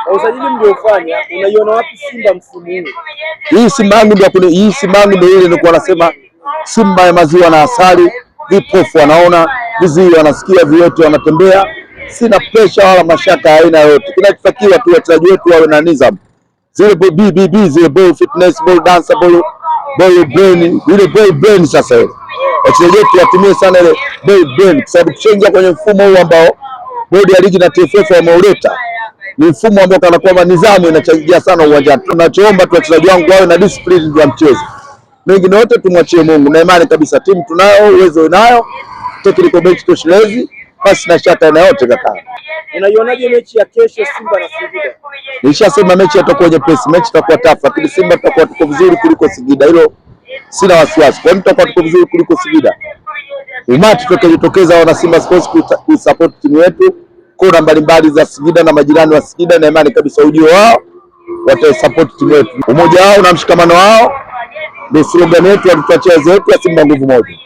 Kwa usajili mliofanya, unaiona wapi Simba msimu huu? Hii Simba yangu ndio hii Simba yangu ndio ile nilikuwa nasema Simba ya maziwa na asali, vipofu wanaona, viziwi wanasikia, viwete wanatembea. Sina presha wala mashaka ya aina yoyote. Kinachotakiwa tu wachezaji wetu wawe na nidhamu, zile BBB, zile ball fitness, ball dancer, ball brain, ile ball brain. Sasa ile wachezaji wetu watumie sana ile ball brain, kwa sababu tushaingia kwenye mfumo huu ambao bodi ya ligi na TFF wameuleta ni mfumo ambao kana kwamba nidhamu inachangia sana uwanjani. Tunachoomba tu wachezaji wangu wawe na discipline ya mchezo, mengine yote tumwachie Mungu, na imani kabisa timu tunayo, uwezo unayo, technical bench toshelezi, basi na shaka na yote kaka. Unaionaje mechi ya kesho Simba na Singida? Nilishasema mechi itakuwa nyepesi, mechi itakuwa tafu, lakini Simba tutakuwa tuko vizuri kuliko Singida, hilo sina wasiwasi. Kwa nini tutakuwa tuko vizuri kuliko Singida? Umati tutakayojitokeza wana Simba Sports kuisupport timu yetu kona mbalimbali za Singida na majirani wa Singida, na imani kabisa ujio wao wataisupport timu yetu. Umoja wao na mshikamano wao ndio slogan yetu, walituachia wazee wetu ya Simba nguvu moja.